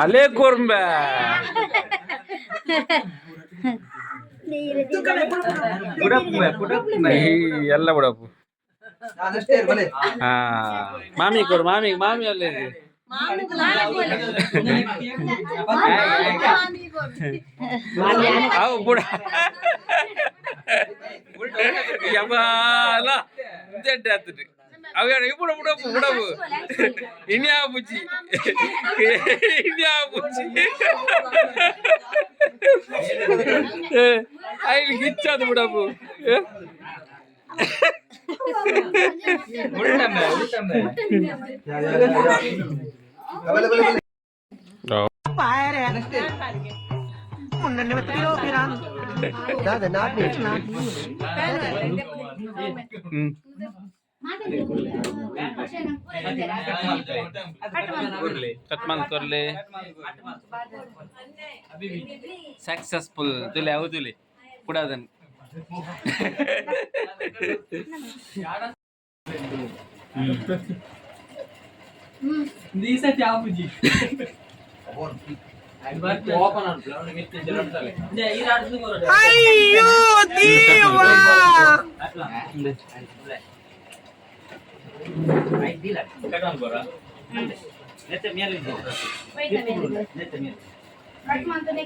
ಅಲೇ ಕೊರ್ಂಬೆ. ಎಲ್ಲ ಬಿಡಪ್ಪು. ಹಾ, ಮಾಮಿ ಕೊಡು, ಮಾಮಿ, ಮಾಮಿ ಅಲ್ಲೇ. ಅವು ಬುಡ ಯಬಾಲ ಆತುಂಡು. ಅವು ಬುಡ ಬುಡಪ್ಪು ಬುಡಪ್ಪು. ಇನ್ಯಾ ಬುಜ್ಜಿ, ಇನ್ಯಾ ಬುಜ್ಜಿ. ಐಲಿ ಗಿಚ್ಚದು ಬುಡಪ್ಪು. ಕಟ್ ಕೊರ್ಲೆ. ಸಕ್ಸಸ್ಫುಲ್ ತುಲೆ. ಅವು ತುಲೆ ಪುಡಾದನ್. ಅಯ್ಯೋ ದೇವಾ! ಕಟ್ ಮಂತನೆ.